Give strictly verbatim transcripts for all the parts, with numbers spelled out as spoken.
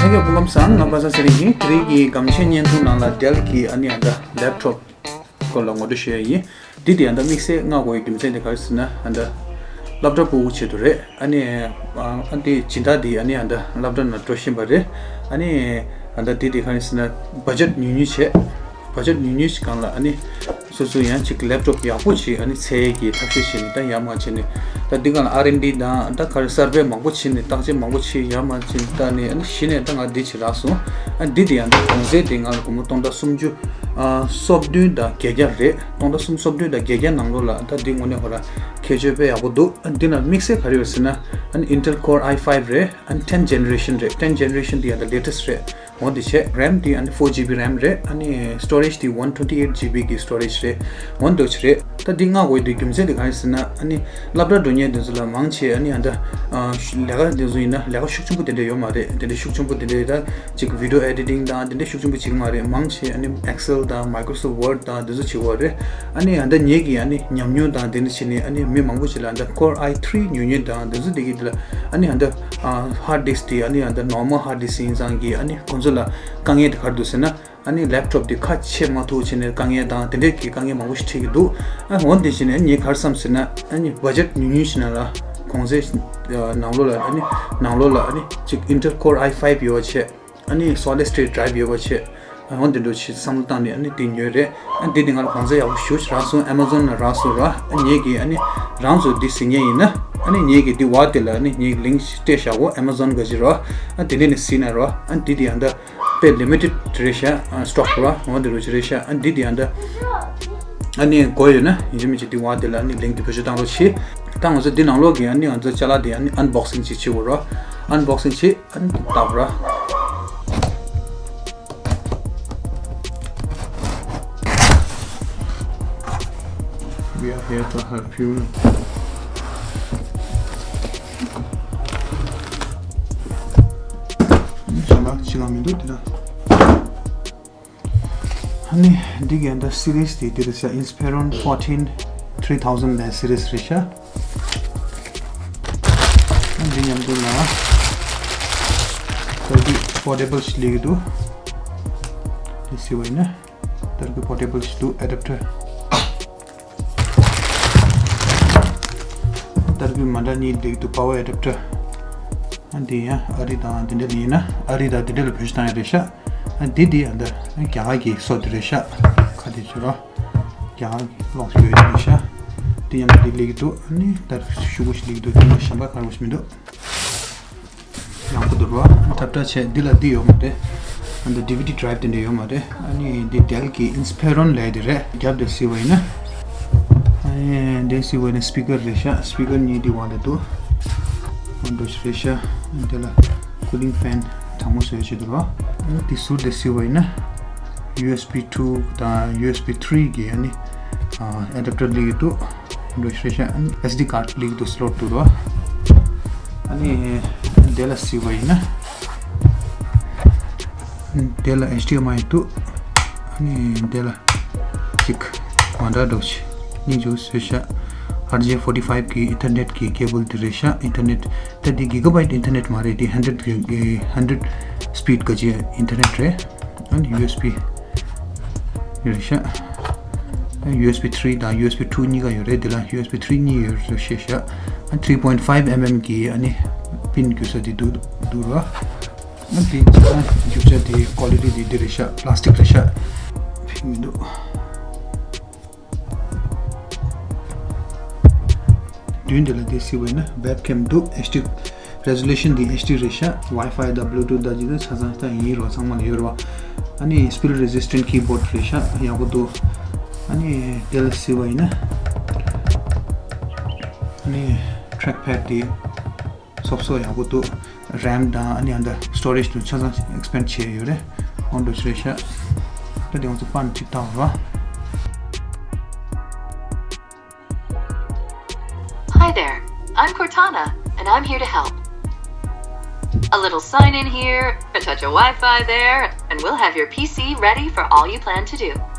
ལྷན་རྒྱས་སྐུ་ཁམས་བཟང་། ང་པ་སངས་ཚེ་རིང་ཡིན། དེ་རིང་གི་སྒམ་ཆས་བརྙན་ཐུང་ནང་ལ་Dell་གི་ཨ་ནི་ཨ་ད་ལེབ་ཊོབ་སྐོར་ལ་ངོ་སྤྲོད་ཞུ་ཡ་ཡིན། འདི་དེ་ཨ་ད་དམིགས་བསལ་མངགས་དགོས་ཡའི་རྒྱུ་མཚན་དེ་ག་རེ་ཟེར་ན། ཨ་ད་སློབ་གྲྭ་ཕྲུ་གུ་ཆེད་དུ་རེད། ཨ་ནི་ཨ་འདི་སྦྱིན་བདག་འདི་ཨ་ནི་ཨ་ད་སློབ་གྲྭ་ནང་འགྲོ་བཞིན་པ་རེད། ཨ་ནི་ཨ་ད་འདི་དེ་ག་རེ་ཟེར་ན། བ་ཇེཊ་ཉུང་ཉུང་བྱས། བ་ཇེཊ་ཉུང་ཉུང་ཞིག་སྒང་ལ་ཨ་ནི་སོ་སོ་ཡང་ཅིག་ལེབ་ཊོབ་ཡག་པོ་ཞིག་ཨ་ནི་འཚོལ་ཡས་ཀྱི་ཐབས་ཤེས་བྱས་ནས། ད་ཡར་མར་བྱས་ནས་ད་འདི་སྒང་ལ་ཨར་ཨེན་ཌི་དང་ད་ག་རེ་སར་ཝེ་མང་པོ་བྱས་ནས། བརྟག་དཔྱད་མང་པོ་བྱས། ཡར་མར་བྱས་ནས་ད་ནས་ཨ་ནི་གཞི་ནས་ད་ང་འདི་བྱེད་རག་སོང་། ཨ་འདི་དེ་ཡང་ད་གོང་ཚད་དེ་ང་ལ་སྒོར་མོ་སྟོང་ཕྲག་སུམ་ཅུ་ཨ་སོ་བདུན་དང་བརྒྱད་བརྒྱ་རེད། སྟོང་ཕྲག་སུམ་ཅུ་སོ་བདུན་དང་བརྒྱད་བརྒྱ་ནང་ལོགས་ལ་ད་འདི་དངོས་གནས་ཁོ་རང་ཁྱད་ཆོས་དཔེ་ཡག་པོ་འདུག་ཨ་འདི་ན་དམིགས་བསལ་ག་རེ་ཡོད་ཟེར་ན། ཨ་ནི་Intel Core i five རེད། ཨ་ནི་ten generation རེད། ten generation དེ་ཡང་ད་latest རེད། འོ་འདི་བྱས། རེམ་དེ་ཨ་ནི་four G B རེམ་རེད། ཨ་ནི་སི་ཊོ་རེཇ་དེ་one twenty eight G B གི་སི་ཊོ་རེཇ་རེད། འོ་འདི་བྱས་རེད། ད་འདི་མངགས་དགོས་དེ་རྒྱུ་མཚན་དེ་ག་རེ་ཟེར་ན། ཨ་ནི་སློབ་གྲྭ་འགྲོ་མཁན་དེ་ཚོ་ལ་མང་ཆེ་ཨ་ནི་ཨ་ད་ཨ་ལས་ཀ་དེ་ཚོ་ཡིན་ན་ལས་ཀ་ཤུགས་ཆེན་པོ་དེ་འདྲ་ཡོད་མ་རེད། དེ་འདྲ་ཤུགས་ཆེན་པོ་དེ་འདྲ། ད་ཅིག་video editing དང་དེ་འདྲ་ཤུགས་ཆེན་པོ་བྱེད་ཀྱི་མ་རེད། མང་ཆེ་ཨ་ནི་Excel དང་Microsoft Word དང་དེ་ཚོ་བྱེད་ཀྱི་ཡོད་རེད། ཨ་ནི་ཨ་ད་ངེད་ཀྱིས་ཨ་ནི་ཉམས་མྱོང་དང་དེ་འདྲ་བྱས་ནས། ཨ་ནི་མི་མང་པོ་ཞིག་ལ་ཨ་ད་Core i three ཉུང་ཉུང་དང་དེ་ཚོ་དེ་གི་དེ་ལ་ཨ་ནི་ཨ་ད་ཨ་hard disk དེ་ཨ་ནི་ཨ་ད་normal hard disk ཡིན་ཙང་གི། ཨ་ནི་ཁོང་ཚོ་ལ་དཀའ་ངལ་དེ་ག་རེ་འདུག་ཟེར་ན། ཨ་ནི་ལེབ་ཊོབ་དེ་ཁ་ཕྱེ་མ་ཐུབ་བྱས་ནས་དཀའ་ངལ་དང་དེ་འདྲས་ཀྱི་དཀའ་ངལ་མང་པོ་ཞིག་འཕྲད་ཀྱི་འདུག་ཨ་འོ་དེ་བྱས་ནས་ངས་ག་རེ་བསམ་ཟེར་ན། ཨ་ནི་བ་ཇེཊ་ཉུང་ཉུང་ཞིག་ནང་ལ་གོང་ཚད་ནང་ལོགས་ལ། ཨ་ནི་ནང་ལོགས་ལ་ཨ་ནི་ཅིག་Intel Core i five ཡོད་པ་བྱས། ཨ་ནི་solid state drive ཡོད་པ་བྱས། ཨ་འོ་དེ་འདྲ་ཞིག་བསམ་བློ་བཏང་ནས་ཨ་ནི་དེ་ཉོས་རེད། ཨ་འདི་དེ་ང་ལ་གོང་ཚད་ཡག་པོ་ཞེ་པོ་ཅིག་རག་སོང་། Amazon ལ་རག་སོང་ར། ཨ་ངེད་ཀྱིས་ཨ་ནི་རང་ཚོ་འདི་ཟིན་མཁན་ཡིན་ན། ཨ་ནི་ངེད་ཀྱིས་འདི་བ་དེ་ལ་ཨ་ནི་ངེད་ཀྱི་ལིང་ཀི་སྤྲད་བཞག་གོ། Amazon ག་ཅི་ར། ཨ་དེ་འདྲས་ནས་ཟིན་ན་ར། ཨ་འདི་དེ་ཡང་ད་དཔེ་limited རེད་ཤག་ཨ་stock ར། འོ་འདི་རུ་ཅི་རེད་ཤག་ཨ་འདི་དེ་ཡང་ད་ཨ་ནི་དགོས་ཡོད་ན་ཡིན་གཅིག་མིན་གཅིག་འདི་བ་དེ་ལ་ཨ་ནི་ལིང་ཀི་དེ་བེད་སྤྱོད་བཏང་རོགས་བྱེད། ད་ང་ཚོ་འདི་ནང་ལོགས་ཀྱི་ཨ་ནི་ང་ཚོ་ཅ་ལག་དེ་ཨ་ནི་unboxing ཅིག་བྱེད་དགོས་ར། Unboxing བྱེད། ཨ་ནི་ལྟ་བུ་ར། We are here to help you. གཞན་པ་ཅི་གང་མི་འདུག་དེ་ལ། ཨ་ནི་འདི་གའི་འདི་series དེ་འདི་རེད་ཤག Inspiron fourteen three thousand ལ་series རེད་ཤག་ཨ་འདི་མཉམ་དུ་ལ་ཏར་ཀི་portable ཞིག་སླེབས་ཀྱི་འདུག་འདི་སི་བ་ཡིན་ན་ཏར་ཀི་portable ཞིག་འདུག adapter ཏར་ཀི་མ་འདྲ་གཉིས་སླེབས་ཀྱི་འདུག power adapter ཨ་འདི་ཡང་ཨ་རི་དང་འདི་འདྲ་ལ་ཡིན་ན། ཨ་རི་དང་འདི་འདྲ་ལ་བེད་སྤྱོད་བཏང་ཡ་རེད་ཤག་ཨ་འདི་འདི་ཨ་འདི་རྒྱ་གར་གྱི་བཟོ་འདི་རེད་ཤག་ཁ་འདི་ཚོ་ར་རྒྱ་གར་གྱི་གློག་ཡོད་རེད་ཤག་འདི་ཡང་འདི་སླེབས་ཀྱི་འདུག་ཨ་ནི་ད་ཤུ་གུ་ཞིག་སླེབས་ཀྱི་འདུག་འདི་ནི་གཞན་པ་ག་རེ་ཞིག་མི་འདུག་ཡག་པོ་འདུག་ར། ཐབས་ཆག་བྱས་འདི་ལ་འདི་ཡོད་མ་རེད། ཨ་འདི་ཌི་བི་ཌི་drive དེ་འདྲ་ཡོད་མ་རེད། ཨ་ནི་འདི་Dell གི་Inspiron ལབ་དེ་རེད། རྒྱབ་དེ་སི་བ་ཡིན་ན། ཨ་ནི་འདི་སི་བ་ཡིན་ན་speaker རེད་ཤག speaker གཉིས་འདི་བ་ལ་འདུག་ཨ་འདྲ་ཞིག་རེད་ཤག་འདི་ལ་cooling fan གྲང་མོ་བཟོ་ཡ་ཆེད་དུ་ར། ཨ་ནི་འདི་ཟུར་དེ་སི་བ་ཡིན་ན་ཡུ་ཨེས་བི་two དང་ཡུ་ཨེས་བི་three གི་ཨ་ནི་ཨ་adapter སླེབས་ཀྱི་འདུག་འགྲོ་ཤེས་ཤ། ཨ་ནི་ཨེས་ཌི་card སླེབས་འདུག slot དུ་རོ། ཨ་ནི་དེ་ལ་སི་བ་ཡིན་ན། དེ་ལ་ཨེཆ་ཌི་ཨེམ་ཨའི་འདུག་ཨ་ནི་དེ་ལ་ཅིག་མ་འདྲ་འགྲོ་ཆེ། གཉིས་འཇུག་བཟོས་ཤ། ཨར་ཇེ་forty five གི་internet གི་cable དེ་རེད་ཤ། internet ད་འདི་gigabyte internet མ་རེད། འདི་hundred གི་hundred speed ག་ཅི་internet རེད། ཨ་ནི་ཡུ་ཨེས་བི་རེད་ཤག་ཡུ་ཨེས་བི་three དང་ཡུ་ཨེས་བི་two གཉིས་ཀ་ཡོད་རེད། དེ་ལ་ཡུ་ཨེས་བི་three གཉིས་ཡོད་རེད་ཤག་ཨ་three point five mm གི་ཨ་ནི་པིན་རྒྱུ་ས་དེ་འདུག་འདུག་ར། ཨ་དེ་རྒྱུ་ཆ་དེ་quality དེ་འདི་རེད་ཤག plastic རེད་ཤག་ཕིག་མི་འདུག་མདུན་དེ་ལ་དེ་སི་བ་ཡིན་ན་webcam འདུག་ཨེཆ་ཌི་resolution དེ་ཨེཆ་ཌི་རེད་ཤག Wi-Fi དང་Bluetooth དང་ཇི་ལྟར་ཆ་ཚང་ད་ཡིན་རོ། ཚང་མ་ལ་ཡོད་རོ། ཨ་ནི་spill resistant keyboard རེད་ཤག་ཡག་པོ་འདུག་ཨ་ནི་དེ་ལ་སི་བ་ཡིན་ན་ཨ་ནི་trackpad དེ་སོབ་སོ་ཡག་པོ་འདུག RAM དང་ཨ་ནི་ཨ་ད་storage དུ་ཆ་ཚང་expand བྱས་ཡོད་རེད། ཨོན་འགྲོ་ཆེ་རེད་ཤག་ད་དེ་ང་ཚོ་པན་གཅིག་བཏང་རོ། Hi there, I'm Cortana, and I'm here to help. A little sign in here, a touch of Wi-Fi there, and we'll have your P C ready for all you plan to do.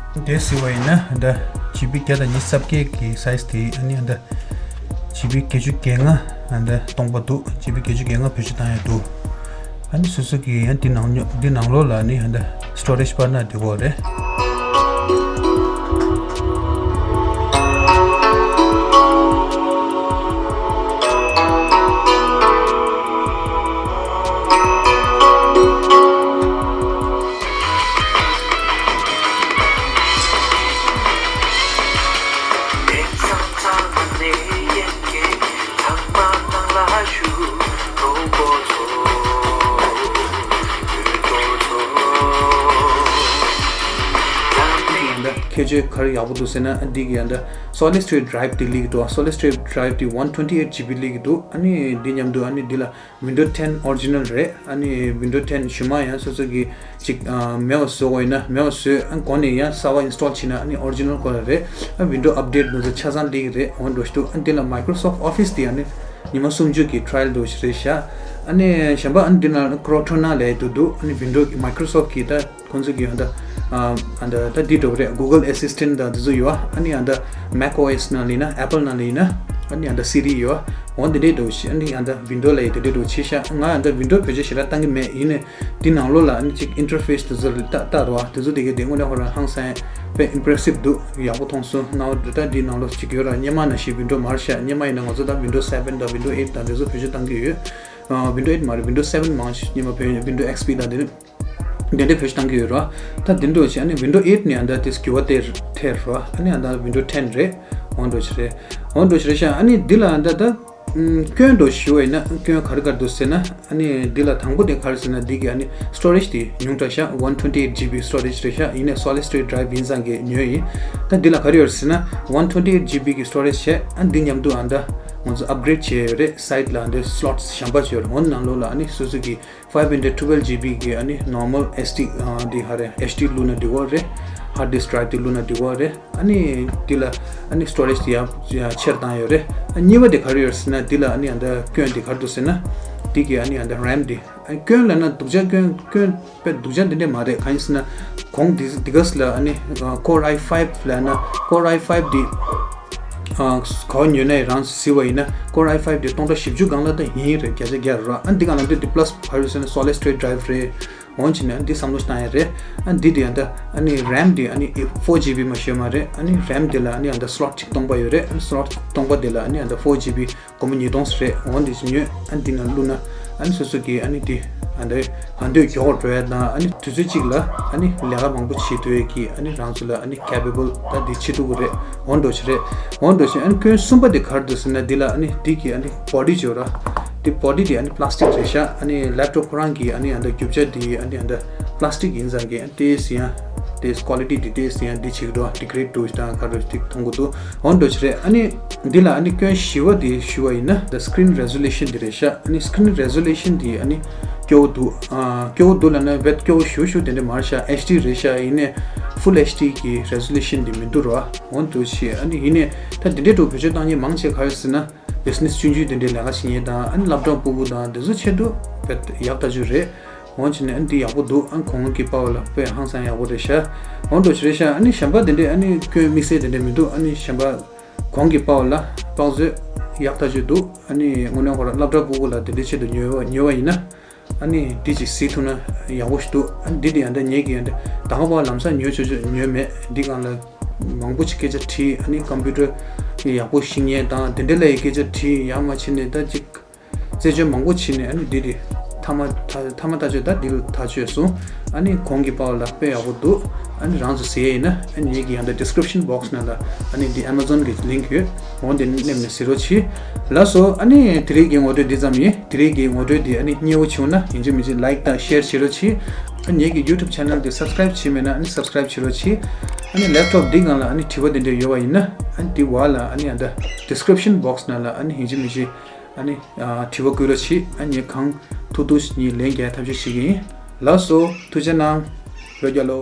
དེ་སི་བ་ཡིན་ན་ད་ཇི་བི་བརྒྱ་དང་ཉི་ཤུ་རྩ་བརྒྱད་ཀྱི་size དེ་ཨ་ནི་ད་ཇི་བི་བརྒྱད་ཅུ་གྱ་ལྔ་ད་སྟོང་པ་འདུག་ཇི་བི་བརྒྱད་ཅུ་གྱ་ལྔ་བེད་སྤྱོད་བཏང་ཡ་འདུག་ཨ་ནི་སོ་སོ་གི་ཡང་འདི་ནང་ཉོ་འདི་ནང་ལོགས་ལ་ནི་ཧན་ད་སི་ཊོ་རེཇ་སྤར་ན་འགྲིག་གོ་རེད། ཁྱད་ཆོས་ག་རེ་ཡག་པོ་འདུག་ཟེར་ན། འདི་གི་ཡང་ད་solid state drive དེ་སླེབས་ཀྱི་འདུག solid state drive དེ་one twenty eight G B སླེབས་ཀྱི་འདུག་ཨ་ནི་འདི་མཉམ་དུ་ཨ་ནི་འདི་ལ་Windows ten original རེད། ཨ་ནི་Windows ten གཞུག་མ་ཡང་སོ་སོ་གི་ཅིག་ཨ་མེད་པ་བཟོ་དགོས་ཡིན་ན་མེད་པ་བཟོས། ཨ་གོང་ནས་ཡང་གསར་པ་install བྱས་ན་ཨ་ནི་original དགོས་རེད། ཨ་Windows update ནང་ཚོ་ཆ་ཚང་སླེབས་ཀྱི་རེད། འོ་འདྲ་ཞིག་འདུག་ཨ་འདི་ལ་Microsoft Office དེ་ཨ་ནི་ཉི་མ་སུམ་ཅུ་གི་trial དུ་ཞིག་རེད་ཤག་ཨ་ནི་གཞན་པ་ཨ་ནི་འདི་ན་Cortana ལབ་ཡག་འདུག་ཨ་ནི་Windows གི་Microsoft གི་ད་ཁོང་ཚོ་གི་ཨ་ད་ཨ་ད་ད་འདི་འདྲ་པོ་རེད། Google Assistant དང་འདི་ཚོ་ཡོད། ཨ་ནི་ཨ་ད་Mac O S ནང་ལ་ཡིན་ན་Apple ནང་ལ་ཡིན་ན་ཨ་ནི་ཨ་ད་Siri ཡོད། འོ་འདི་འདྲའི་འདྲ་པོ་ཞིག་ཨ་ནི་ཨ་ད་Windows ལ་ཡི་འདི་འདྲའི་འདྲ་པོ་ཆེ་ཤག་ང་ཨ་ད་Windows བེད་སྤྱོད་ཞེ་དྲག་བཏང་གི་མེད། ཡིན་ནའི་འདི་ནང་ལོགས་ལ་ཨ་ནི་ཅིག་interface དེ་ཚོ་ལ་ལྟ་ལྟ་རོགས། དེ་ཚོ་དེ་གའི་དེ་དངོས་གནས་ཁོ་རང་ཧང་སང་དཔེ་impressive འདུག་ཡག་པོ་མཐོང་སོང་། ང་འོ་ད་འདི་ནང་ལོགས་ཅིག་ཡོད་ར། སྔོན་མ་ནང་བཞིན་Windows མ་རེད་ཤག་སྔོན་མ་ཡིན་ན་ང་ཚོ་ད་Windows seven དང་Windows eight དང་དེ་ཚོ་བེད་སྤྱོད་བཏང་གི་ཡོད། ཨ་Windows eight མ་རེད། Windows seven མང་ཤོས་སྔོན་མ་བེད་Windows X P དང་དེ་ནི་དེ་འདྲའི་བེད་སྤྱོད་བཏང་གི་ཡོད་ར། ད་དེ་འདྲ་ཞིག་ཨ་ནི་Windows eight ནས་ཨ་ད་དེ་འགྱུར་བ་དེ་ཐེབས་ར། ཨ་ནི་ཨ་ད་Windows ten རེད། འོ་འདྲ་ཞིག་རེད། འོ་འདྲ་ཞིག་རེད་ཤག་ཨ་ནི་འདི་ལ་ཨ་ད་ད་སྐྱོན་འདྲ་ཞུ་བ་ཡིན་ན་སྐྱོན་ག་རེ་ག་རེ་འདུག་ཟེར་ན། ཨ་ནི་འདི་ལ་དང་པོ་དེ་ག་རེ་ཟེར་ན། འདི་གི་ཨ་ནི་storage དེ་ཉུང་དྲགས་ཤག one twenty eight G B storage རེད་ཤག་ཡིན་ནའི་solid state drive ཡིན་ཙང་གི་ཉོས་ཡིན། ད་འདི་ལ་ག་རེ་ཡོད་ཟེར་ན་one twenty eight G B གི་storage བྱས། ཨ་འདི་མཉམ་དུ་ཨ་ད་ང་ཚོ་upgrade བྱས་ཡོད་རེད། side ལ་འདི་slots གཞན་པ་ཅིག་ཡོད་རེད། འོ་ནང་ལོགས་ལ་ཨ་ནི་སོ་སོ་གི five hundred twelve G B གི་ཨ་ནི་normal S D ཨ་འདི་ཧ་རེ་H D བླུགས་ན་འགྲིག་གི་རེད། hard disk drive དེ་བླུགས་ན་འགྲིག་གི་རེད། ཨ་ནི་འདི་ལ་ཨ་ནི་storage དེ་ཡང་ཡང་ཆེར་བཏང་ཡོད་རེད། ཨ་གཉིས་པ་དེ་ག་རེ་ཡོད་ཟེར་ན། འདི་ལ་ཨ་ནི་ཨ་ད་སྐྱོན་དེ་ག་རེ་འདུག་ཟེར་ན། འདི་གི་ཨ་ནི་ཨ་ད་RAM དེ། ཨ་སྐྱོན་ལབ་ན་སྡུག་ཅག་སྐྱོན་སྐྱོན་དཔེ་སྡུག་ཅག་འདི་འདྲས་མ་རེད། གང་ཡིན་ཟེར་ན་གོང་འདི་འདི་ག་ས་ལ་ཨ་ནི་Core i five ལབ་ན་Core i five འདི་ཨ་ག་པར་ཉོས་ནའི་རང་གཟིགས་པ་ཡིན་ན་Core i five འདི་སྟོང་ཕྲག་བཞི་བཅུ་སྒང་ལ་ད་ཡིན་རེད། བརྒྱ་ཆ་བརྒྱ་རེད་ར། ཨ་འདི་ག་ལ་འདི་འདི་plus ག་རེ་ཟེར་ན་solid state drive རེད། འོན་ཅི་ནས་འདི་བསམ་བློ་བཏང་ཡ་རེད། ཨ་འདི་དེ་ཡང་ད་ཨ་ནི་RAM དེ་ཨ་ནི་four G B མ་ཤོད་མ་རེད། ཨ་ནི་RAM དེ་ལ་ཨ་ནི་ཡང་ད་slot གཅིག་སྟོང་པ་ཡོད་རེད། ཨ་ནི་slot སྟོང་པ་དེ་ལ་ཨ་ནི་ཡང་ད་four G B སྒོར་མོ་ཉིས་སྟོང་ཙམ་རེད། འོན་དེ་ཅིག་ཉོས། ཨ་ནི་འདི་ནང་བླུགས་ན་ཨ་ནི་སོ་སོ་གི་ཨ་ནི་དེ་ཨ་འདི་ག་འདོད་མགྱོགས་པར་འགྲོ་ཡ་དང་། ཨ་ནི་དུས་ཚོད་གཅིག་ལ་ཨ་ནི་ལས་ཀ་མང་པོ་བྱེད་ཐུབ་ཡ་གི་ཨ་ནི་རང་ཚོ་ལ་ཨ་ནི་capable ད་འདི་བྱེད་ཐུབ་ཀྱི་རེད། འོ་འདྲ་ཞིག་རེད། འོ་འདྲ་ཞིག་ཨ་ནི་སྐྱོན་གསུམ་པ་དེ་ག་རེ་འདུག་ཟེར་ན། འདི་ལ་ཨ་ནི་འདི་གི་ཨ་ནི་body ཅིག་ཡོད་ར། དེ་body དེ་ཨ་ནི་plastic རེད་ཤག་ཨ་ནི་laptop ཁོ་རང་གི་ཨ་ནི་ཨ་ད་རྒྱུ་ཆ་དེ་ཨ་ནི་ཨ་ད་plastic ཡིན་ཙང་གི་ཨ་ཏོག་ཙམ་ཡང་ཏོག་ཙམ་quality དེ་ཏོག་ཙམ་ཡང་འདི་བྱེད་ཀྱི་འདུག degrade འགྲོ་དང་ག་རེ་ཅིག་མཐོང་གི་འདུག་འོ་འདྲ་ཞིག་རེད། ཨ་ནི་འདི་ལ་ཨ་ནི་སྐྱོན་བཞི་པ་དེ་ཞུ་བ་ཡིན་ན་the screen resolution དེ་རེད་ཤག་ཨ་ནི་screen resolution དེ་ཨ་ནི་སྐྱོ་བོ་འདུག་ཨ་སྐྱོ་བོ་འདུག་ལབ་ན་དཔེ་སྐྱོ་བོ་ཞེ་པོ་ཞེ་པོ་དེ་འདྲ་མ་རེད་ཤག H D རེད་ཤག་ཡིན་ནའི་full H D གི་resolution དེ་མི་འདུག་ར། འོ་འདྲ་ཞིག་ཨ་ནི་ཡིན་ནའི་ད་འདི་འདྲའི་འགྲོ་བེད་སྤྱོད་བཏང་མཁན་མང་ཆེ་ག་རེ་ཟེར་ན། business ཆུང་ཆུང་དེ་འདྲའི་ལས་ཀ་བྱེད་མཁན་དང་། ཨ་ནི་སློབ་གྲྭ་ཕྲུ་གུ་དང་དེ་ཚོ་ཆེད་དུ་དཔེ་ཡག་ལྟ་ཅིག་རེད། འོ་བྱས་ནས་ཨ་ནི་འདི་ཡག་པོ་འདུག་ཨ་ནི་གོང་གི་པར་ལ་དཔེ་ཧང་སང་ཡག་པོ་རེད་ཤག་འོ་འདྲ་ཞིག་རེད་ཤག་ཨ་ནི་གཞན་པ་དེ་འདྲའི་ཨ་ནི་སྐྱོན་དམིགས་བསལ་དེ་འདྲ་མི་འདུག་ཨ་ནི་གཞན་པ་གོང་གི་པར་ལ་དཔག་ཚོད་ཡག་ལྟ་ཅིག་འདུག་ཨ་ནི་དངོས་གནས་ཁོ་རང་སློབ་གྲྭ་ཕྲུ་གུ་ལ་དེ་འདྲའི་ཆེད་དུ་ཉོས་པ་ཉོས་པ་ཡིན་ན། ཨ་ནི་འདི་ཅིག་གཟིགས་ཐུབ་ན་ཡག་པོ་ཞིག་འདུག་ཨ་ནི་འདི་དེ་ཡང་ད་ངེད་ཀྱི་ཡང་ད་ད་ག་པར་ལམ་སང་ཉོས་ཆོག་ཆོག་ཉོས་མེད། འདི་སྒང་ལ་མང་པོ་ཅིག་སྐད་ཆ་དྲིས། ཨ་ནི་computer ཡག་པོ་ཤེས་མཁན་དང་དེ་འདྲ་ལ་ཡི་སྐད་ཆ་དྲིས། ཡང་མ་བྱས་ནས་ད་ཅིག་རྩད་གཅོད་མང་པོ་བྱས་ནས་ཨ་ནི་འདི་དེ་མཐའ་མ་ཐ་མཐའ་མ་ལྟ་ཆོད་ད་འདི་ལ་ཐག་ཆོད་སོང་། ཨ་ནི་གོང་གི་པར་ལ་དཔེ་ཡག་པོ་འདུག་ཨ་ནི་རང་ཚོ་གཟིགས་ཡས་ཡིན་ན་ཨ་ནི་ངེད་ཀྱི་ཡང་ད་description box ནང་ལ་ཨ་ནི་འདི་Amazon གི་link ཡོད། འོ་འདི་མནན་ནས་གཟིགས་རོགས་གྱིས། ལགས་སོ། ཨ་ནི་དེ་རིང་གི་ངོ་སྤྲོད་འདི་ཙམ་ཡིན། དེ་རིང་གི་ངོ་སྤྲོད་འདི་ཨ་ནི་མཉེས་པོ་བྱུང་ན་ཡིན་གཅིག་མིན་གཅིག་like དང་share བྱེད་རོགས་གྱིས། ཨ་ངེད་ཀྱི་YouTube channel འདི་subscribe བྱས་མེད་ན་ཨ་ནི་subscribe བྱེད་རོགས་གྱིས། ཨ་ནི་laptop འདི་སྒང་ལ་ཨ་ནི་དྲི་བ་འདི་འདྲ་ཡོད་པ་ཡིན་ན་ཨ་ནི་འདི་བར་ལ་ཨ་ནི་ཨ་ད་description box ནང་ལ་ཨ་ནི་ཡིན་གཅིག་མིན་གཅིག་ཨ་ནི་ཨ་དྲི་བ་བཀོད་རོགས་གྱིས། ཨ་ནི་གང་ཐུབ་ཐུབ་ངས་ལན་རྒྱག་ཐབས་ཤེས་བྱེད་ཀྱི་ཡིན། ལགས་སོ། ཐུགས་རྗེ་གནང་། བོད་རྒྱལ་ལོ།